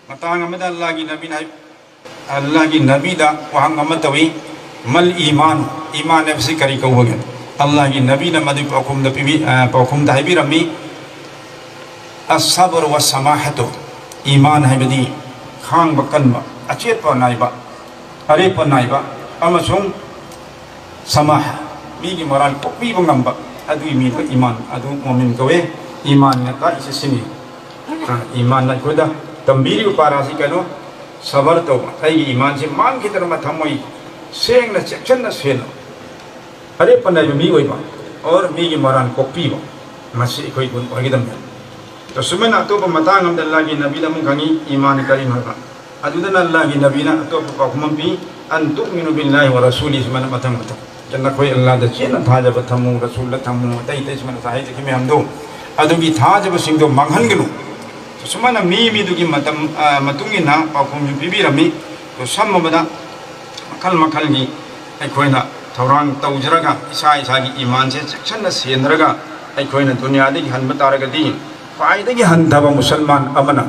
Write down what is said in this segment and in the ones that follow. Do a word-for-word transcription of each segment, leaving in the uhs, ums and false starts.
ꯃꯇꯥꯡ ꯑꯃꯗ ꯑꯜꯂꯥꯍꯒꯤ ꯅꯕꯤꯅ ꯍꯥꯏ-, ꯑꯜꯂꯥꯍꯒꯤ ꯅꯕꯤꯗ ꯋꯥꯍꯪ ꯑꯃ ꯇꯧꯏ, "ꯃꯜ ꯏꯃꯥꯟ, ꯏꯃꯥꯟ ꯍꯥꯏꯕꯁꯤ ꯀꯔꯤ ꯀꯧꯕꯒꯦ?" ꯑꯜꯂꯥꯍꯒꯤ ꯅꯕꯤꯅ ꯃꯗꯨꯒꯤ ꯄꯥꯎꯈꯨꯝꯗ ꯄꯤꯕꯤ-, ꯑ, ꯄꯥꯎꯈꯨꯝꯗ ꯍꯥꯏꯕꯤꯔꯝꯃꯤ, "ꯑꯁꯕꯔ ꯋꯥ ꯁꯃꯥꯍꯇꯨ, ꯏꯃꯥꯟ ꯍꯥꯏꯕꯗꯤ ꯈꯥꯡꯕ ꯀꯟꯕ, ꯑꯆꯦꯠꯄ ꯅꯥꯏꯕ, ꯑꯔꯦꯞꯄ ꯅꯥꯏꯕ ꯑꯃꯁꯨꯡ ꯁꯃꯥꯍ, ꯃꯤꯒꯤ ꯃꯔꯥꯜ ꯀꯣꯛꯄꯤꯕ ꯉꯝꯕ, ꯑꯗꯨꯒꯤ ꯃꯤꯗꯣ ꯏꯃꯥꯟ, ꯑꯗꯨ ꯃꯣꯃꯤꯟ ꯀꯧꯋꯦ꯫ ꯏꯃꯥꯟꯅ ꯇꯥꯛꯏꯁꯦ ꯁꯤꯅꯤ꯫ ꯑ, ꯏꯃꯥꯟꯅ ꯑꯩꯈꯣꯏꯗ ꯇꯝꯕꯤꯔꯤꯕ ꯄꯥꯔꯥꯁꯤ ꯀꯩꯅꯣ? ꯁꯕꯔ ꯇꯧꯕ, ꯑꯩꯒꯤ ꯏꯃꯥꯟꯁꯦ ꯃꯥꯡꯈꯤꯗꯅꯕ ꯊꯝꯃꯣꯏ ꯁꯦꯡꯅ, ꯆꯦꯛꯁꯤꯟꯅ ꯁꯦꯟꯅ, ꯑꯔꯦꯞꯄ ꯅꯥꯏꯕ ꯃꯤ ꯑꯣꯏꯕ, ꯑꯣꯔ ꯃꯤꯒꯤ ꯃꯔꯥꯜ ꯀꯣꯛꯄꯤꯕ, ꯃꯁꯤ ꯑꯩꯈꯣꯏ ꯒꯨꯟ ꯑꯣꯏꯒꯗꯕꯅꯤ"꯫ ꯑꯁꯨꯃꯥꯏꯅ ꯑꯇꯣꯞꯄ ꯃꯇꯥꯡ ꯑꯃꯗ ꯑꯜꯂꯥꯍꯒꯤ ꯅꯕꯤꯅ ꯑꯃꯨꯛ ꯍꯪꯉꯤ, "ꯏꯃꯥꯟ ꯀꯔꯤꯅꯣ?" ꯍꯥꯏꯕ꯫ ꯑꯗꯨꯗꯅ ꯑꯜꯂꯥꯍꯒꯤ ꯅꯕꯤꯅ ꯑꯇꯣꯞꯄ ꯄꯥꯎꯈꯨꯝ ꯑꯃ ꯄꯤ, "ꯑꯟ ꯇꯨꯃꯤꯅꯨ ꯕꯤꯜꯂꯥꯍꯤ ꯋꯥ ꯔꯁꯨꯂꯤ", ꯁꯨꯃꯥꯏꯅ ꯃꯊꯪ ꯃꯊꯪ꯫ ꯅꯈꯣꯏ ꯑꯜꯂꯥꯍꯗ ꯆꯦꯠꯅ ꯊꯥꯖꯕ ꯊꯝꯃꯨ, ꯔꯁꯨꯜꯗ ꯊꯝꯃꯨ, ꯑꯇꯩ ꯑꯇꯩ ꯁꯨꯃꯥꯏꯅ ꯉꯁꯥꯏ ꯍꯥꯏꯖꯈꯤꯕ ꯃꯌꯥꯝꯗꯣ, ꯑꯗꯨꯒꯤ ꯊꯥꯖꯕꯁꯤꯡꯗꯣ ꯃꯥꯡꯍꯟꯒꯅꯨ꯫ ꯁꯨꯃꯥꯏꯅ ꯃꯤ ꯃꯤꯗꯨꯒꯤ ꯃꯇꯝ, ꯑ, ꯃꯇꯨꯡ ꯏꯟꯅ ꯄꯥꯎꯈꯨꯝꯁꯨ ꯄꯤꯕꯤꯔꯝꯃꯤ꯫ ꯑꯗꯣ ꯁꯝꯃꯕꯗ ꯃꯈꯜ ꯃꯈꯜꯒꯤ ꯑꯩꯈꯣꯏꯅ ꯊꯧꯔꯥꯡ ꯇꯧꯖꯔꯒ ꯏꯁꯥ ꯏꯁꯥꯒꯤ ꯏꯃꯥꯟꯁꯦ ꯆꯦꯛꯁꯤꯟꯅ ꯁꯦꯟꯅꯔꯒ ꯑꯩꯈꯣꯏꯅ ꯗꯨꯅꯤꯌꯥꯗꯒꯤ ꯍꯟꯕ ꯇꯥꯔꯒꯗꯤ, ꯈ꯭ꯋꯥꯏꯗꯒꯤ ꯍꯟꯊꯕ ꯃꯨꯁꯜꯃꯥꯟ ꯑꯃꯅ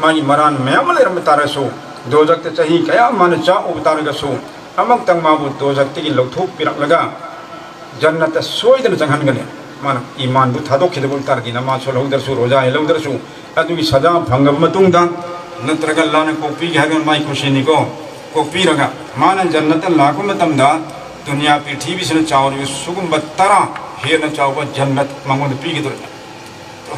ꯃꯥꯒꯤ ꯃꯔꯥꯟ ꯃꯌꯥꯝ ꯑꯃ ꯂꯩꯔꯝꯕ ꯇꯥꯔꯒꯁꯨ, ꯗꯣꯖꯛꯇ ꯆꯍꯤ ꯀꯌꯥ ꯃꯥꯅ ꯆꯥꯛꯎꯕ ꯇꯥꯔꯒꯁꯨ, ꯑꯃꯨꯛꯇꯪ ꯃꯥꯕꯨ ꯗꯣꯖꯛꯇꯒꯤ ꯂꯧꯊꯣꯛꯄꯤꯔꯛꯂꯒ ꯖꯟꯅꯠꯇ ꯁꯣꯏꯗꯅ ꯆꯪꯍꯟꯒꯅꯤ꯫ ꯃꯥꯅ ꯏꯃꯥꯟꯕꯨ ꯊꯥꯗꯣꯛꯈꯤꯗꯕ ꯑꯣꯏꯕ ꯇꯥꯔꯗꯤ, ꯅꯃꯥꯖ ꯁꯣꯜꯍꯧꯗ꯭ꯔꯁꯨ, ꯔꯣꯖꯥ ꯍꯦꯜꯍꯧꯗ꯭ꯔꯁꯨ, ꯑꯗꯨꯒꯤ ꯁꯖꯥ ꯐꯪꯉꯕ ꯃꯇꯨꯡꯗ, ꯅꯠꯇ꯭ꯔꯒ ꯑꯜꯂꯥꯍꯅ ꯀꯣꯛꯄꯤꯒꯦ ꯍꯥꯏꯔꯒꯅ ꯃꯥꯏ ꯈꯨꯁꯤꯅꯤꯀꯣ, ꯀꯣꯛꯄꯤꯔꯒ ꯃꯥꯅ ꯖꯟꯅꯠꯇ ꯂꯥꯛꯄ ꯃꯇꯝꯗ ꯗꯨꯅꯤꯌꯥ ꯄ꯭ꯔꯤꯊꯤꯕꯤꯁꯤꯅ ꯆꯥꯎꯔꯤꯕ ꯁꯤꯒꯨꯝꯕ ꯇꯔꯥ ꯍꯦꯟꯅ ꯆꯥꯎꯕ ꯖꯟꯅꯠ ꯃꯉꯣꯟꯗ ꯄꯤꯒꯗꯧꯔꯤꯕꯅꯤ꯫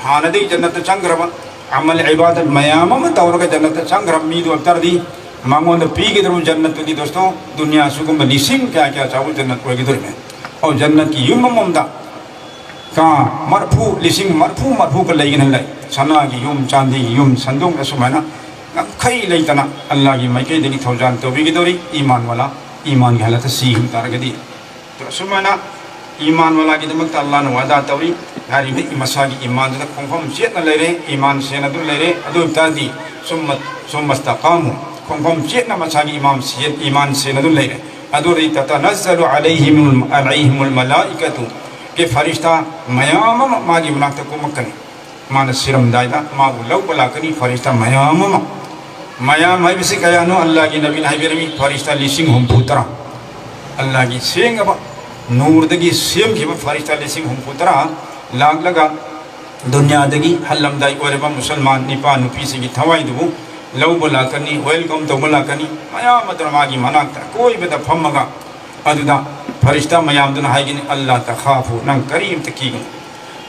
ꯍꯥꯟꯅꯗꯒꯤ ꯖꯟꯅꯠꯇ ꯆꯪꯈ꯭ꯔꯕ, ꯑꯃꯜ ꯏꯕꯥꯗꯠ ꯃꯌꯥꯝ ꯑꯃ ꯇꯧꯔꯒ ꯖꯟꯅꯠꯇ ꯆꯪꯈ꯭ꯔꯕ ꯃꯤꯗꯨ ꯑꯣꯏꯕ ꯇꯥꯔꯗꯤ, ꯃꯉꯣꯟꯗ ꯄꯤꯒꯗꯧꯔꯤꯕ ꯖꯟꯅꯠꯇꯨꯗꯤ, ꯗꯣꯁꯇꯣ, ꯗꯨꯅꯤꯌꯥ ꯁꯤꯒꯨꯝꯕ ꯂꯤꯁꯤꯡ ꯀꯌꯥ ꯀꯌꯥ ꯆꯥꯎꯕ ꯖꯟꯅꯠ ꯑꯣꯏꯒꯗꯧꯔꯤꯕꯅꯤ꯫ ꯑꯧ, ꯖꯟꯅꯠꯀꯤ ꯌꯨꯝ ꯑꯃꯃꯝꯗ ꯀꯥ ꯃꯔꯐꯨ, ꯂꯤꯁꯤꯡ ꯃꯔꯐꯨ ꯃꯔꯐꯨꯒ ꯂꯩꯒꯅꯤ ꯂꯩ꯫ ꯁꯅꯥꯒꯤ ꯌꯨꯝ, ꯆꯥꯟꯗꯤꯒꯤ ꯌꯨꯝ, ꯁꯟꯗꯣꯡ, ꯑꯁꯨꯃꯥꯏꯅ ꯉꯝꯈꯩ ꯂꯩꯇꯅ ꯑꯜꯂꯥꯍꯒꯤ ꯃꯥꯏꯀꯩꯗꯒꯤ ꯊꯧꯖꯥꯜ ꯇꯧꯕꯤꯒꯗꯧꯔꯤ꯫ ꯏꯃꯥꯟ ꯋꯥꯂꯥ, ꯏꯃꯥꯟꯒꯤ ꯍꯥꯂꯠꯇ ꯁꯤꯈꯤꯕ ꯇꯥꯔꯒꯗꯤ꯫ ꯑꯁꯨꯃꯥꯏꯅ ꯏꯃꯥꯟ ꯋꯥꯂꯥꯒꯤꯗꯃꯛꯇ ꯑꯜꯂꯥꯍꯅ ꯋꯥꯗꯥ ꯇꯧꯔꯤ꯫ ꯍꯥꯏꯔꯤꯕ ꯃꯁꯥꯒꯤ ꯏꯃꯥꯟꯗꯨꯗ ꯈꯣꯡꯐꯝ ꯆꯦꯠꯅ ꯂꯩꯔꯦ, ꯏꯃꯥꯟ ꯁꯦꯟꯅꯗꯨꯅ ꯂꯩꯔꯦ꯫ ꯑꯗꯨ ꯑꯣꯏꯕ ꯇꯥꯔꯗꯤ ꯁꯨꯝꯃ-, ꯁꯨꯝꯃ ꯏꯁꯇꯀꯥꯃꯨ, ꯈꯣꯡꯐꯝ ꯆꯦꯠꯅ ꯃꯁꯥꯒꯤ ꯏꯃꯥꯟ ꯁꯦꯟ-, ꯏꯃꯥꯟ ꯁꯦꯟꯅꯗꯨꯅ ꯂꯩꯔꯦ꯫ ꯑꯗꯨ ꯑꯣꯏꯔꯗꯤ ꯇꯇꯅꯖꯖꯂꯨ ꯑꯂꯩꯍꯤꯃꯨꯜ, ꯑꯂꯩꯍꯤꯃꯨꯜ ꯃꯂꯥꯏꯀꯇꯨ, ꯀꯤ ꯐꯔꯤꯁꯇꯥ ꯃꯌꯥꯝ ꯑꯃ ꯃꯥꯒꯤ ꯃꯅꯥꯛꯇ ꯀꯨꯝꯃꯛꯀꯅꯤ꯫ ꯃꯥꯅ ꯁꯤꯔꯝꯗꯥꯏꯗ ꯃꯥꯕꯨ ꯂꯧꯕ ꯂꯥꯛꯀꯅꯤ ꯐꯔꯤꯁꯇꯥ ꯃꯌꯥꯝ ꯑꯃ꯫ ꯃꯌꯥꯝ ꯍꯥꯏꯕꯁꯤ ꯀꯌꯥꯅꯣ? ꯑꯜꯂꯥꯍꯒꯤ ꯅꯕꯤꯅ ꯍꯥꯏꯕꯤꯔꯝꯃꯤ, ꯐꯔꯤꯁꯇꯥ ꯂꯤꯁꯤꯡ ꯍꯨꯝꯐꯨ ꯇꯔꯥ꯫ ꯑꯜꯂꯥꯍꯒꯤ ꯁꯦꯡꯉꯕ ꯅꯨꯔꯗꯒꯤ ꯁꯦꯝꯈꯤꯕ ꯐꯔꯤꯁꯇꯥ ꯂꯤꯁꯤꯡ ꯍꯨꯝꯐꯨ ꯇꯔꯥ ꯂꯥꯛꯂꯒ ꯗꯨꯅꯤꯌꯥꯗꯒꯤ ꯍꯜꯂꯝꯗꯥꯏ ꯑꯣꯏꯔꯕ ꯃꯨꯁꯜꯃꯥꯟ ꯅꯤꯄꯥ ꯅꯨꯄꯤꯁꯤꯡꯒꯤ ꯊꯋꯥꯏꯗꯨꯕꯨ ꯂꯧꯕ ꯂꯥꯛꯀꯅꯤ, welcome ꯇꯧꯕ ꯂꯥꯛꯀꯅꯤ꯫ ꯃꯌꯥꯝ ꯑꯗꯨꯅ ꯃꯥꯒꯤ ꯃꯅꯥꯛꯇ ꯑꯀꯣꯏꯕꯗ ꯐꯝꯃꯒ ꯑꯗꯨꯗ ꯐꯔꯤꯁꯇꯥ ꯃꯌꯥꯝꯗꯨꯅ ꯍꯥꯏꯒꯅꯤ, "ꯑꯜꯂꯥ ꯇꯈꯥꯐꯨ, ꯅꯪ ꯀꯔꯤꯝꯇ ꯀꯤꯒꯅꯨ꯫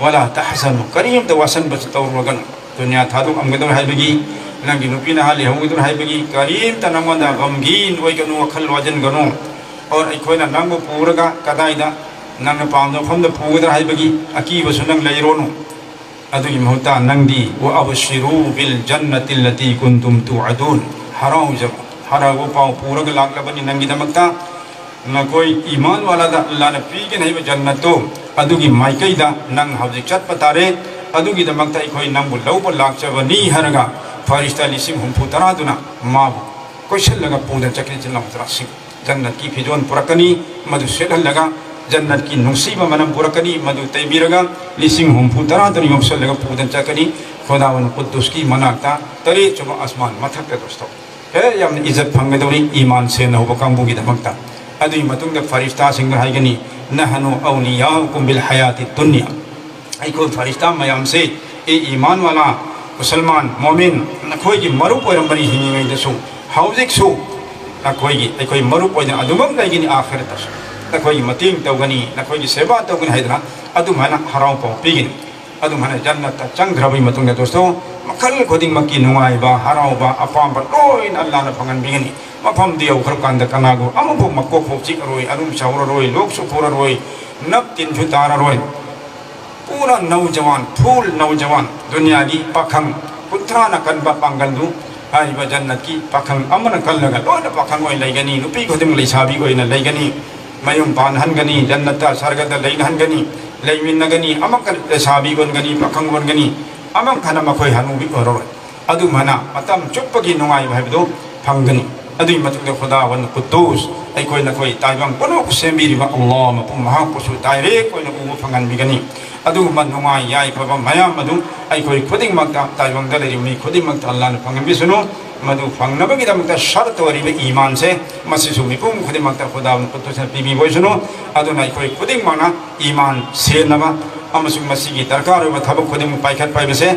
ꯋꯥꯂꯥ ꯇꯍꯖꯅꯨ, ꯀꯔꯤꯝꯇ ꯋꯥꯁꯟꯕꯁꯨ ꯇꯧꯔꯨꯔꯒꯅꯨ꯫ ꯗꯨꯅꯤꯌꯥ ꯊꯥꯗꯣꯛꯑꯝꯒꯗꯧꯔꯦ ꯍꯥꯏꯕꯒꯤ, ꯅꯪꯒꯤ ꯅꯨꯄꯤ ꯅꯍꯥ ꯂꯩꯍꯧꯒꯗꯧꯔꯦ ꯍꯥꯏꯕꯒꯤ ꯀꯔꯤꯝꯇ ꯅꯪꯉꯣꯟꯗ ꯒꯝꯒꯤꯟ ꯑꯣꯏꯒꯅꯨ, ꯋꯥꯈꯜ ꯋꯥꯖꯟꯒꯅꯨ꯫ ꯑꯣꯔ ꯑꯩꯈꯣꯏꯅ ꯅꯪꯕꯨ ꯄꯨꯔꯒ ꯀꯗꯥꯏꯗ ꯅꯪꯅ ꯄꯥꯝꯕ ꯃꯐꯝꯗ ꯄꯨꯒꯗ꯭ꯔꯥ ꯍꯥꯏꯕꯒꯤ ꯑꯀꯤꯕꯁꯨ ꯅꯪ ꯂꯩꯔꯣꯅꯨ꯫ ꯑꯗꯨꯒꯤ ꯃꯍꯨꯠꯇ ꯅꯪꯗꯤ, ꯋꯥ ꯑꯕꯁꯤꯔꯨ ꯕꯤꯜ ꯖꯟꯅꯇꯤ ꯂꯇꯤ ꯀꯨꯟꯇꯨꯝ ꯇꯨꯑꯗꯨꯟ, ꯍꯔꯥꯎꯖꯕ, ꯍꯔꯥꯎꯕ ꯄꯥꯎ ꯄꯨꯔꯒ ꯂꯥꯛꯂꯕꯅꯤ ꯅꯪꯒꯤꯗꯃꯛꯇ꯫ ꯅꯈꯣꯏ ꯏꯃꯥꯟ ꯋꯥꯂꯥꯗ ꯑꯜꯂꯥꯅ ꯄꯤꯒꯅꯤ ꯍꯥꯏꯕ ꯖꯟꯅꯠꯇꯣ, ꯑꯗꯨꯒꯤ ꯃꯥꯏꯀꯩꯗ ꯅꯪ ꯍꯧꯖꯤꯛ ꯆꯠꯄ ꯇꯥꯔꯦ꯫ ꯑꯗꯨꯒꯤꯗꯃꯛꯇ ꯑꯩꯈꯣꯏ ꯅꯪꯕꯨ ꯂꯧꯕ ꯂꯥꯛꯆꯕꯅꯤ" ꯍꯥꯏꯔꯒ ꯐꯔꯤꯁꯇꯥ ꯂꯤꯁꯤꯡ ꯍꯨꯝꯐꯨ ꯇꯔꯥꯗꯨꯅ ꯃꯥꯕꯨ ꯀꯣꯏꯁꯤꯜꯂꯒ ꯄꯨꯗꯅ ꯆꯠꯈ꯭ꯔꯤ꯫ ꯏꯆꯤꯜ ꯏꯅꯥꯎ ꯇꯔꯥꯁꯤꯡ, ꯖꯟꯅꯠꯀꯤ ꯐꯤꯖꯣꯜ ꯄꯨꯔꯛꯀꯅꯤ, ꯃꯗꯨ ꯁꯦꯠꯍꯜꯂꯒ ꯖꯟꯅꯠꯀꯤ ꯅꯨꯡꯁꯤꯕ ꯃꯅꯝ ꯄꯨꯔꯛꯀꯅꯤ, ꯃꯗꯨ ꯇꯩꯕꯤꯔꯒ ꯂꯤꯁꯤꯡ ꯍꯨꯝꯐꯨ ꯇꯔꯥꯗꯨꯅ ꯌꯣꯝꯁꯤꯜꯂꯒ ꯄꯨꯗꯅ ꯆꯠꯀꯅꯤ ꯈꯨꯗꯥꯋꯟ ꯀꯨꯗꯨꯁꯀꯤ ꯃꯅꯥꯛꯇ, ꯇꯔꯦꯠꯁꯨꯕ ꯑꯁꯃꯥꯟ ꯃꯊꯛꯇ꯫ ꯗꯣꯁꯇꯣ, ꯍꯦ, ꯌꯥꯝꯅ ꯏꯖꯠ ꯐꯪꯒꯗꯧꯔꯤ ꯏꯃꯥꯟ ꯁꯦꯟꯅ ꯍꯧꯕ ꯀꯥꯡꯕꯨꯒꯤꯗꯃꯛꯇ꯫ ꯑꯗꯨꯒꯤ ꯃꯇꯨꯡꯗ ꯐꯔꯤꯁꯇꯥꯁꯤꯡꯗ ꯍꯥꯏꯒꯅꯤ, "ꯅꯍꯅꯨ ꯑꯧꯂꯤꯌꯥꯎꯀꯨꯝ ꯕꯤꯜ ꯍꯌꯥꯇꯤ ꯗꯨꯅꯤꯌꯥ"꯫ ꯑꯩꯈꯣꯏ ꯐꯔꯤꯁꯇꯥ ꯃꯌꯥꯝꯁꯦ, ꯑꯦ ꯏꯃꯥꯟ ꯋꯥꯂꯥ, ꯃꯨꯁꯜꯃꯥꯟ, ꯃꯣꯃꯤꯟ, ꯅꯈꯣꯏꯒꯤ ꯃꯔꯨꯞ ꯑꯣꯏꯔꯝꯕꯅꯤ ꯍꯤꯡꯂꯤꯉꯩꯗꯁꯨ, ꯍꯧꯖꯤꯛꯁꯨ ꯅꯈꯣꯏꯒꯤ, ꯑꯩꯈꯣꯏ ꯃꯔꯨꯞ ꯑꯣꯏꯅ ꯑꯗꯨꯃꯛ ꯂꯩꯒꯅꯤ, ꯑꯥꯈꯤꯔꯠꯇꯁꯨ ꯅꯈꯣꯏꯒꯤ ꯃꯇꯦꯡ ꯇꯧꯒꯅꯤ, ꯅꯈꯣꯏꯒꯤ ꯁꯦꯕꯥ ꯇꯧꯒꯅꯤ ꯍꯥꯏꯗꯅ ꯑꯗꯨꯃꯥꯏꯅ ꯍꯔꯥꯎ ꯄꯥꯎ ꯄꯤꯒꯅꯤ꯫ ꯑꯗꯨꯃꯥꯏꯅ ꯖꯟꯅꯠꯇ ꯆꯪꯈ꯭ꯔꯕꯒꯤ ꯃꯇꯨꯡꯗ, ꯗꯣꯁꯇꯣ, ꯃꯈꯜ ꯈꯨꯗꯤꯡꯃꯛꯀꯤ ꯅꯨꯡꯉꯥꯏꯕ, ꯍꯔꯥꯎꯕ, ꯑꯄꯥꯝꯕ ꯂꯣꯏꯅ ꯑꯜꯂꯥꯅ ꯐꯪꯍꯟꯕꯤꯒꯅꯤ꯫ ꯃꯐꯝꯗꯨ ꯌꯧꯈ꯭ꯔꯕ ꯀꯥꯟꯗ ꯀꯅꯥꯒꯨꯝꯕ ꯑꯃꯐꯥꯎ ꯃꯀꯣꯛ ꯐꯥꯎ ꯆꯤꯛꯑꯔꯣꯏ, ꯑꯔꯨꯝ ꯁꯥꯎꯔꯔꯣꯏ, ꯂꯣꯛꯁꯨ ꯈꯨꯔꯔꯣꯏ, ꯅꯞ ꯇꯤꯟꯁꯨ ꯇꯥꯔꯔꯣꯏ꯫ ꯄꯨꯔꯥ ꯅꯧꯖꯋꯥꯟ, ꯐꯨꯜ ꯅꯧꯖꯋꯥꯟ, ꯗꯨꯅꯤꯌꯥꯒꯤ ꯄꯥꯈꯪ, ꯀꯨꯟꯊ꯭ꯔꯥꯅ ꯀꯟꯕ ꯄꯥꯡꯒꯜꯗꯨ ꯍꯥꯏꯔꯤꯕ ꯖꯟꯅꯠꯀꯤ ꯄꯥꯈꯪ ꯑꯃꯅ ꯀꯜꯂꯒ ꯂꯣꯏꯅ ꯄꯥꯈꯪ ꯑꯣꯏꯅ ꯂꯩꯒꯅꯤ, ꯅꯨꯄꯤ ꯈꯨꯗꯤꯡꯃꯛ ꯂꯩꯁꯥꯕꯤ ꯑꯣꯏꯅ ꯂꯩꯒꯅꯤ, ꯃꯌꯨꯝ ꯄꯥꯟꯍꯟꯒꯅꯤ, ꯖꯟꯅꯠꯇ ꯁꯔꯒꯗ ꯂꯩꯅꯍꯟꯒꯅꯤ, ꯂꯩꯃꯤꯟꯅꯒꯅꯤ, ꯑꯃꯛꯀ ꯂꯩꯁꯥꯕꯤ ꯑꯣꯟꯒꯅꯤ, ꯄꯥꯈꯪ ꯑꯣꯟꯒꯅꯤ, ꯑꯃꯛ ꯍꯟꯅ ꯃꯈꯣꯏ ꯍꯅꯨꯕꯤ ꯑꯣꯏꯔꯔꯣꯏ꯫ ꯑꯗꯨꯃꯥꯏꯅ ꯃꯇꯝ ꯆꯨꯞꯄꯒꯤ ꯅꯨꯡꯉꯥꯏꯕ ꯍꯥꯏꯕꯗꯨ ꯐꯪꯒꯅꯤ꯫ ꯑꯗꯨꯒꯤ ꯃꯇꯨꯡꯗ ꯈꯨꯗꯥ ꯋꯟ ꯀꯨꯗꯨꯁ, ꯑꯩꯈꯣꯏ ꯅꯈꯣꯏ ꯇꯥꯏꯕꯪ ꯄꯨꯝꯅꯃꯛꯄꯨ ꯁꯦꯝꯕꯤꯔꯤꯕ ꯑꯜꯂꯥꯍ ꯃꯄꯨ ꯃꯍꯥꯛꯄꯨꯁꯨ ꯗꯥꯏꯔꯦꯛ ꯑꯣꯏꯅ ꯎꯕ ꯐꯪꯍꯟꯕꯤꯒꯅꯤ꯫ ꯑꯗꯨꯒꯨꯝꯕ ꯅꯨꯡꯉꯥꯏ ꯌꯥꯏꯐꯕ ꯃꯌꯥꯝ ꯑꯗꯨ ꯑꯩꯈꯣꯏ ꯈꯨꯗꯤꯡꯃꯛꯇ, ꯇꯥꯏꯕꯪꯗ ꯂꯩꯔꯤꯕ ꯃꯤ ꯈꯨꯗꯤꯡꯃꯛꯇ ꯑꯜꯂꯥꯍꯅ ꯐꯪꯍꯟꯕꯤꯁꯅꯨ꯫ ꯃꯗꯨ ꯐꯪꯅꯕꯒꯤꯗꯃꯛꯇ ꯁꯔꯠ ꯑꯣꯏꯔꯤꯕ ꯏꯃꯥꯟꯁꯦ, ꯃꯁꯤꯁꯨ ꯃꯤꯄꯨꯝ ꯈꯨꯗꯤꯡꯃꯛꯇ ꯈꯨꯗꯥ ꯈꯨꯠꯇꯨꯁꯤꯅ ꯄꯤꯕꯤꯕ ꯑꯣꯏꯁꯅꯨ꯫ ꯑꯗꯨꯅ ꯑꯩꯈꯣꯏ ꯈꯨꯗꯤꯡꯃꯛꯅ ꯏꯃꯥꯟ ꯁꯦꯟꯅꯕ ꯑꯃꯁꯨꯡ ꯃꯁꯤꯒꯤ ꯗꯔꯀꯥꯔ ꯑꯣꯏꯕ ꯊꯕꯛ ꯈꯨꯗꯤꯡꯃꯛ ꯄꯥꯏꯈꯠꯄ ꯍꯥꯏꯕꯁꯦ,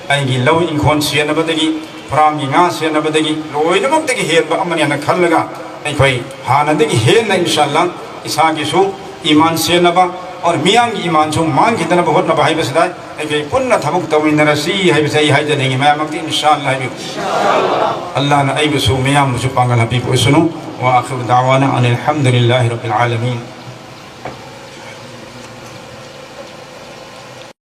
ꯑꯩꯒꯤ ꯂꯧ ꯏꯪꯈꯣꯜ ꯁꯦꯟꯅꯕꯗꯒꯤ, ꯐꯥꯔꯝꯒꯤ ꯉꯥ ꯁꯦꯟꯅꯕꯗꯒꯤ, ꯂꯣꯏꯅꯃꯛꯇꯒꯤ ꯍꯦꯟꯕ ꯑꯃꯅꯦꯅ ꯈꯜꯂꯒ, ꯑꯩꯈꯣꯏ ꯍꯥꯟꯅꯗꯒꯤ ꯍꯦꯟꯅ ꯏꯟꯁꯥ ꯑꯜꯂꯥ ꯏꯁꯥꯒꯤꯁꯨ ꯏꯃꯥꯟ ꯁꯦꯟꯅꯕ, ꯑꯣꯔ ꯃꯤꯌꯥꯝꯒꯤ ꯏꯃꯥꯟꯁꯨ ꯃꯥꯡꯈꯤꯗꯅꯕ ꯍꯣꯠꯅꯕ ꯍꯥꯏꯕꯁꯤꯗ ꯑꯩꯈꯣꯏ ꯄꯨꯟꯅ ꯊꯕꯛ ꯇꯧꯃꯤꯟꯅꯔꯁꯤ ꯍꯥꯏꯕꯁꯦ ꯑꯩ ꯍꯥꯏꯖꯅꯤꯡꯉꯤ꯫ ꯃꯌꯥꯝꯃꯛꯇꯤ ꯏꯟꯁꯥ ꯑꯜꯂꯥ ꯍꯥꯏꯕꯤꯌꯨ꯫ ꯑꯜꯂꯥꯅ ꯑꯩꯕꯨꯁꯨ ꯃꯤꯌꯥꯝꯕꯨꯁꯨ ꯄꯥꯡꯒꯜ ꯍꯥꯞꯄꯤꯕ ꯑꯣꯏꯁꯅꯨ꯫ وآخر دعوانا أن الحمد لله رب العالمين.